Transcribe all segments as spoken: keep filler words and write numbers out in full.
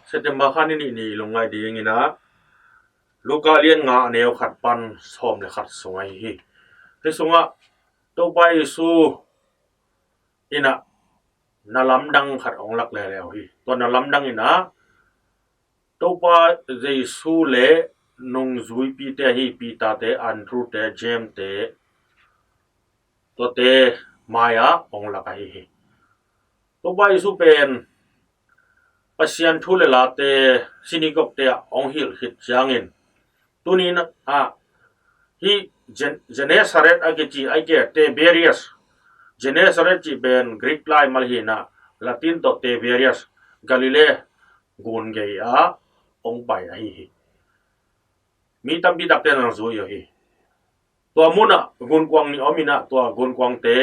September kha ni nih ni lungngaih dingin ah Luka lian nga a neu khat pan sawm le khat sung ahi hi. Hih sungah Topa Jesu in ah na lamdang khat hong lak leuleu hi. Tua na lamdang in ah Topa Jesu le nungzuipite ahi Peter te, Andrew te, James te, tuate mai-ah hong lak ahi hi. Topa Jesu pen Pasian thu le late synagogue te ah hong hilh khit ciangin, tuni in ah hih Gen-, Gennesaret a kici, a kici Tiberias, Gennesaret cih pen Greek lai mal hi in ah Latin tawh Tiberias, Galilee gun gei ah hong pai ahi hi. Mi tampi takte na zui uh hi. Tua munah gunkuang nih om in ah tua gunkuangte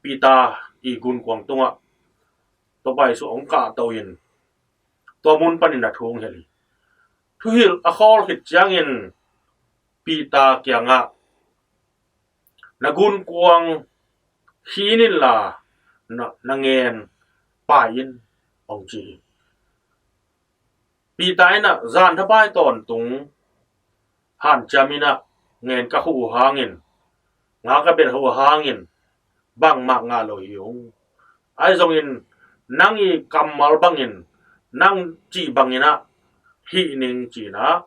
Peter i gunkuang tungah Topa Jesu hong kahto in tua mun panin a thu hong hilh hi. Thuhilh a khawl khit ciangin Peter kiangah, "Na gunkuang khin inla na, na ngen pai in," hong ci hi. Peter in ah zan thapai tawntung hanciam in ah, "Ngen ka huh uh hangin, nga ka bet uh hangin bangmah ngah lo hi ung. Ahi zongin nang i kammal bangin, nang cih bangin ah hih ning," ci in ah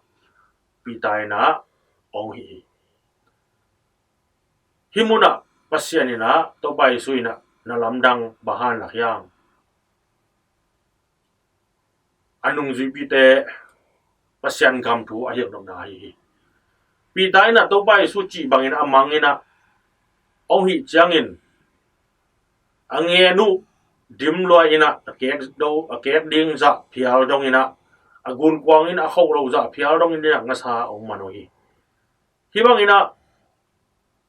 Peter in ah hong hih hi. Hih munah Pasian in ah, Topa Jesu in ah na lamdang bang hang lak hiam? A nungzuipite Pasian gam thu a hilh nopna ahi hi. Peter in ah Topa Jesu cih bangin a mang in ah hong hih ciangin a ngen uh dim lua in ah a kek do, a kek ding zah phial dong in ah, a gunkuang in a khoh lo zah phial dong in ah ngasa hong man uh hi. Hih bangin ah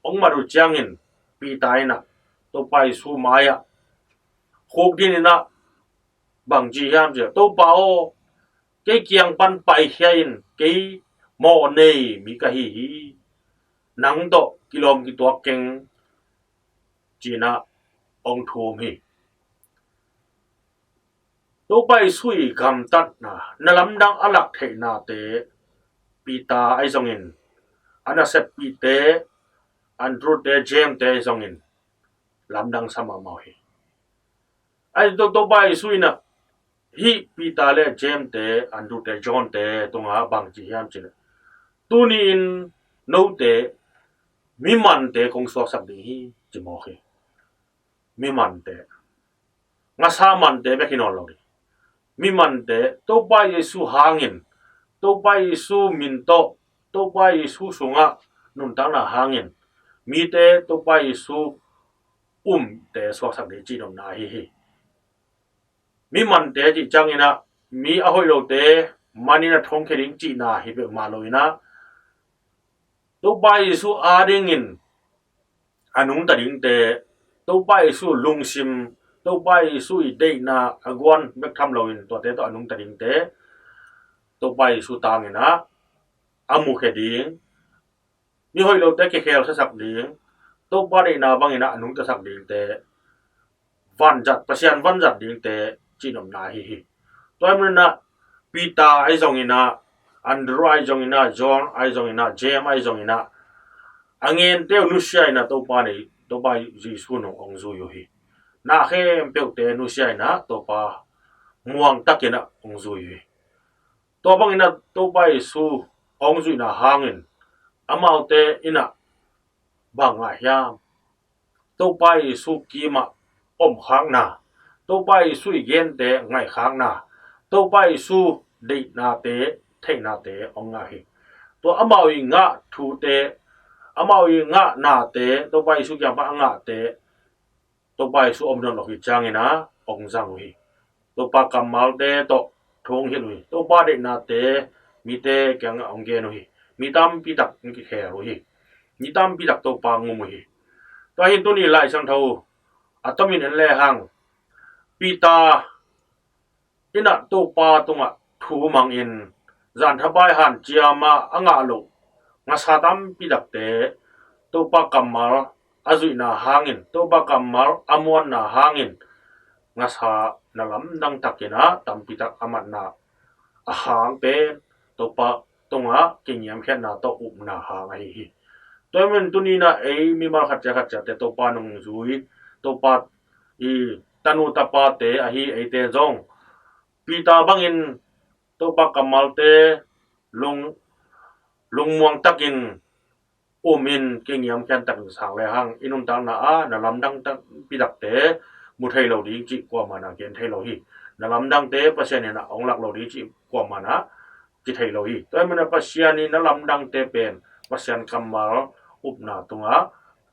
hong mat uh ciangin Peter in ah Topa Jesu mai-ah khukdin in ah bang ci hiam cih leh, "Topa aw, kei kiang pan paikhia in, kei mawhnei mi ka hi hi. Nang tawh kilawm kituak keng," ci in ah hong thum hi. Topa Jesu i gamtatna, na lamdang a lak theihnate Peter ahi zongin, a naseppihte, Andrew te, James te ahi zongin lamdang sa mahmah uh hi. Ahi zong Topa Jesu in ah hih Peter le James te, Andrew te, John te tungah bang ci hiam cih leh, "Tuni-in note mimante kong suaksak ding hi," ci mawk hi. Mimante, ngasa mante bek hi nawn lo ding. Mimante, Topa Jesu hangin, Topa Jesu min tawh, Topa Jesu sungah nuntakna hangin mite Topa Jesu umte suaksak ding cih nopna ahi hi. Mimante cih ciangin ah mi a hoih lote man in ah thongkhia ding cihna hi peuhmah lo in ah, Topa Jesu adingin a nungta dingte, Topa Jesu lungsim, Topa Jesu i deihna a guan bek tham loin tuate tawh a nungta dingte, Topa Jesu tangin ah a mukhia ding, mi hoih lote kikhelkhiasak ding, Topa deihna bangin ah a nungtasak dingte, vanzat, Pasian vanzat dingte cih nopna ahi hi. Tua ahih manin ah Peter ahi zongin ah, Andrew ahi zongin ah, John ahi zongin ah, James ahi zongin ah, a ngente uh nusia in ah Topa nei, Topa Jesu nung hong zui uh hi. Na khempeuhte nusia in ah Topa muang takin ah hong zui uh hi. Tua bangin ah Topa Jesu hong zuihna hangin amaute in ah bang ngah hiam? Topa Jesu kimah omkhakna, Topa Jesu i gente ngaihkhakna, Topa Jesu deihnate, theihnate hong ngah hi. Tua amau i ngah thute, amau i ngah nate, Topa Jesu kiang pan a ngahte, Topa Jesu om nawn lo hi ciangin ah hong zang uh hi. Topa kammalte tawh thu hong hilh uh hi. Topa deihnate mite kiangah hong gen uh hi. Mi tampi tak hong kikhel uh hi. Mi tampi tak Topa hong um uh hi. Tua hi in tuni Lai Siangtho a tomin en lehang, Peter in ah Topa tungah thu mangin, zan thapai hanciam a a ngah loh ngasa tampi takte Topa kammal a zuihna hangin, Topa kammal a muanna hangin ngasa na lamdang takin ah tampi tak a matna a hang pen Topa tungah kiniamkhiatna tawh upna hang ahi hi. Tua ahih manin tuni-in ah ei mimal khat cia khat ciate Topa nungzui, Topa i tanu tapate ahi eite zong Peter bangin Topa kammalte lung, lungmuang takin um in, kiniamkhiat takin sang le hang i nuntakna ah na lamdang tampi takte mu thei lo ding cih kuamah na gen thei lo hi. Na lamdangte Pasian in a hong lak lo ding cih kuamah na ci thei lo hi. Tua ahih manin Pasian in na lamdangte pen Pasian kammal upna tungah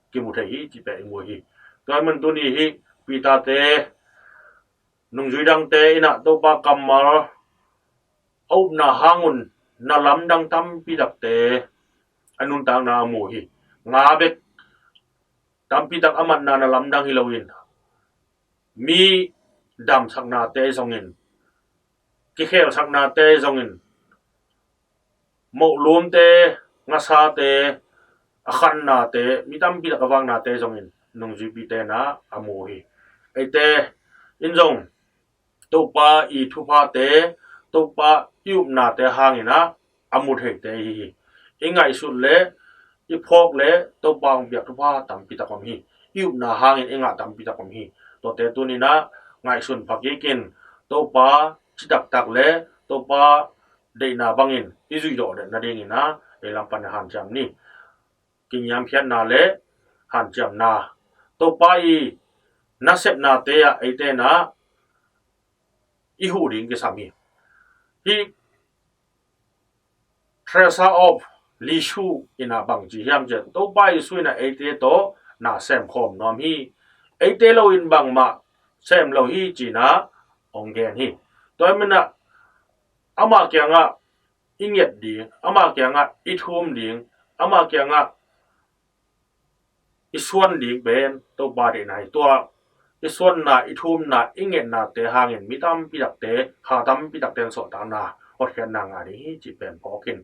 kimu thei hi cih pen i mu hi. Tua ahih manin tuni hi Peter-te nungzui dangte in ah Topa kammal a upna hang un na lamdang tampi takte a nuntakna a mu hi. Nga bek tampi tak a matna na lamdang hi loin mi damsaknate zongin, kikhelsaknate zongin, mohlumte, ngasate, a khannate, mi tampi tak a vaknate zongin nungzuipite in ah a mu hi. Eite in zong Topa i thuphate, Topa i upnate hangin ah a mu theite i hi hi. I ngaihsut le i phawk le Topa hong piak thupha tampi tak om hi. I upna hangin i ngah tampi tak om hi. Tuate tuni-in ah ngaihsun pha kikin Topa citaktak le Topa deihna bangin i zuih dawh nadingin ah ei lam pan hanciam ni. Kiniamkhiatna le hanciamna, Topa i nasepnate ah eite in ah i huh ding kisam hi. Hih Teresa of Lisieux in ah bang ci hiam cih leh Topa Jesu in ah eite tawh na semkhawm nuam hi. Eite loin bangmah sem lo hi ci-in ah hong gen hi. Tua ahih manin ah ama kiangah i nget ding, ama kiangah i thum ding, ama kiangah i suan ding pen Topa deihna hi. Tua i suanna, i thumna, i ngetnate hangin mi tampi takte, kha tampi takte in suahtakna, hotkhiatna ngah ding hi cih pen phawk in.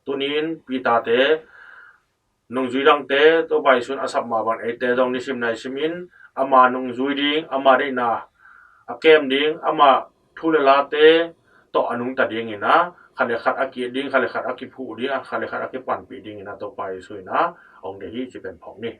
Tuni-in Peter-te nungzui dangte Topa Jesu in a sap mah bangin eite zong nisim naisim in ama nungzui ding, ama deihna a kem ding, ama thu le late tawh a nungta dingin ah khat le khat a ki-it ding, khat le khat a kiphuh ding, khat le khat a kipanpih dingin ah Topa Jesu in ah hong deih hi cih pen phawk ni.